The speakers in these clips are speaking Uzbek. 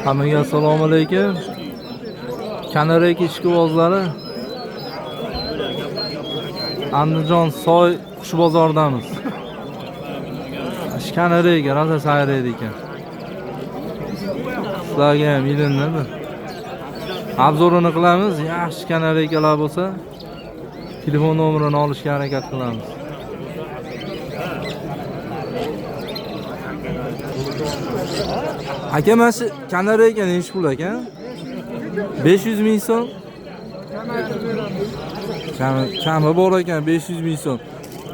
Hammaga assalomu alaykum. Kanareyka ishqibozlari. Andijon soy qush bozoridamiz. Kanareyka rosa sayraydi ekan. Sizlarga ham ilindimi? Обзор ini qilamiz. Yaxshi kanareykalar bo'lsa, telefon nomerini olishga harakat qilamiz. Aka, mana shu kanareyka nechi pul ekan? 500 ming so'm. Kami bor ekan 500 ming so'm.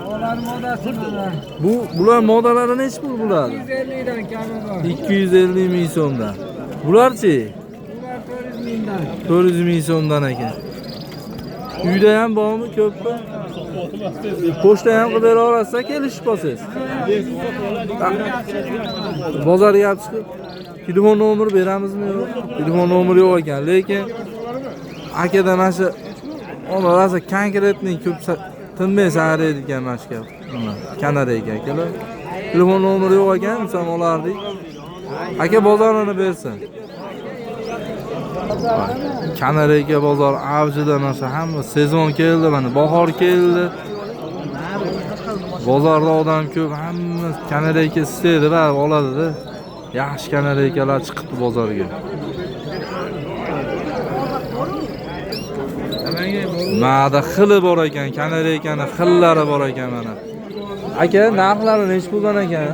Ular modasi mana. Bu bular modalari nechi pul bo'ladi? 250 dan kami bor. 250 ming so'mdan. Bularchi? Ular 400 mingdan. 400 ming so'mdan ekan. Uyda ham bormi ko'pmi? Pochta ham qilib bera olasiz, kelishib olsangiz. Bozorga olib chiqib telefon nomeri beramizmi yo'q? Telefon nomeri yo'q ekan, lekin akada mana shu ona rosa konkretniy ko'p tinmay sayraydi ekan mana shu gap. Nima, kanareyka akalar. Telefon nomeri yo'q ekan, misol olardik. Aka bozorini bersin. Kanareyka bozor avjida, mana shu hamma sezon keldi, mana bahor keldi. Bozorda odam ko'p, hamma kanareyka istaydi va oladi-da. Yaxshi kanareykalar chiqibdi bozorga. Mana xili bor ekan, kanareykani xillari bor ekan mana. Aka, narxlari nechi puldan ekan?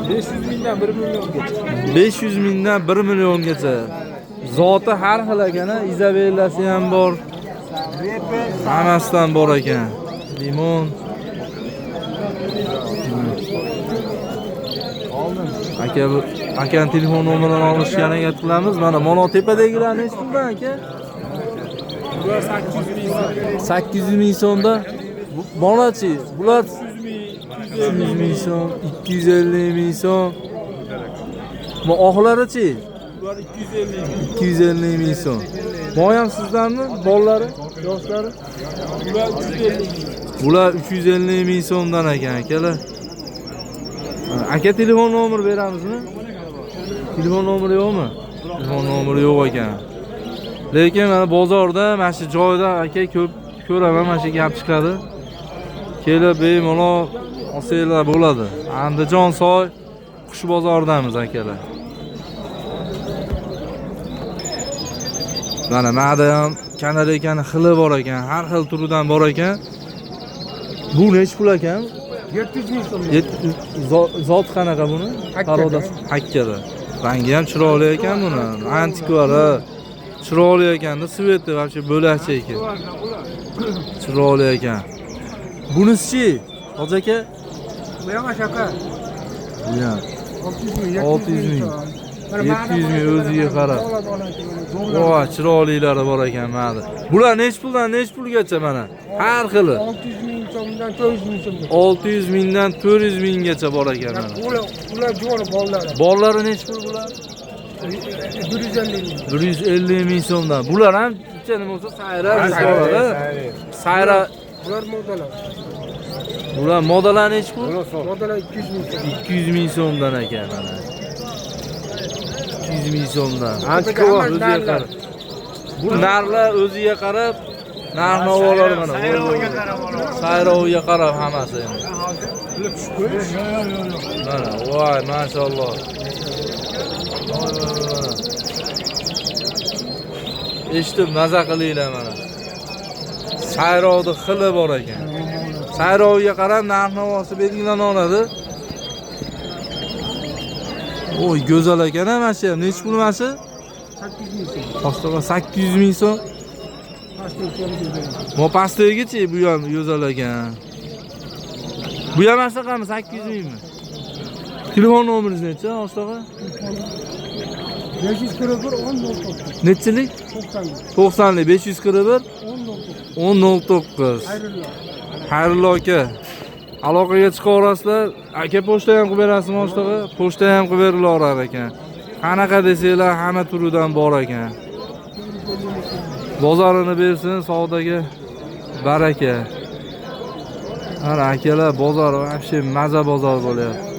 500 mingdan 1 milliongacha. 500 mingdan 1 milliongacha. Zoti har xil ekan, Izabellasi ham bor. Hammasidan bor ekan. Limon. Aka, bu akani telefon nomerini olishga harakat qilamiz. Mana mana tepadagilar nechi puldan aka? Bular 800 ming so'm. 800 ming so'mda. Bonachi, bular 300 ming so'm, 250 ming so'm. Bu oqlarichi? Bular 250 ming. 250 ming so'm. Moyam sizdanmi? Bollari, yoshlari? Bular 350 ming. Bular 350 ming so'mdan ekan akalar. Aka, telefon nomer beramizmi? Telefon nomeri yo'qmi? Telefon nomeri yo'q ekan. Lekin mana bozorda, mana shu joyda aka ko'p ko'raman, mana shu gap chiqadi. Kelib bemalol olsanglar bo'ladi. Andijon soy qush bozoridamiz akalar. Mana mana ham kanareykani xili bor ekan, har xil turidan bor ekan. Bu nechi pul ekan? 700 ming so'm. Zot qanaqa buni? Hakkada. Parodasi hakkada. Rangi ham chiroyli ekan buni. Antikvari chiroyli ekanda, sveti вообще bo'lakcha ekan. Chiroyli ekan. Bunisi-chi? Hoji aka? Bu ham aka. Bu ham 600 ming, 600 ming. 700 ming o'ziga qarab. Voy, Voy, chiroylilari bor ekan mana. Bular nechi puldan nechi pulgacha mana? Har xili. 600 ming so'mdan 400 ming so'mgacha. 600 mingdan 400 minggacha bor ekan mana. Ular jo'ri bollari. Bollari nechi pul bular? 150 ming. 150 ming so'mdan. Bular ham bitta nima bo'lsa sayrab boradi. Sayra Bular modalar. bular modalar nechi pul? Modalar 200 ming so'm. 200 ming so'mdan ekan mana. 200 ming so'mdan. Antikvar. O'ziga qarab. Bu narxlar o'ziga qarab narx navolar mana. Sayroviga qarab hammasi endi. Mana, voy, mashalloh. Voy, voy, voy. Eshitib maza qilinglar mana. Sayrovni xili bor ekan. Sayroviga qarab narx navosi belgilanadi. Oy, go'zal ekan mana shu ham. Nechi pul mana shu? 800 ming so'm. Pastda 800 ming so'm. Pastda Mo pastdagichi bu ham go'zal ekan. Bu ham shunaqami 800 mingmi? Telefon nomeringiz necha, Oshtaqa? 541 10 09. Nechilik? 90. 90lik 541 10 09. 1009. Xayrullo. Xayrullo aka. Aloqaga chiqa olasizlar. Aka, pochta ham qilib berasizmi Oshtaqa? Pochta ham qilib berilaverar ekan. Qanaqa desanglar, hamma turidan bor ekan. Bozorini bersin, savdoga baraka. Mana, akalar, bozor вообще maza bozor bo'lyapti.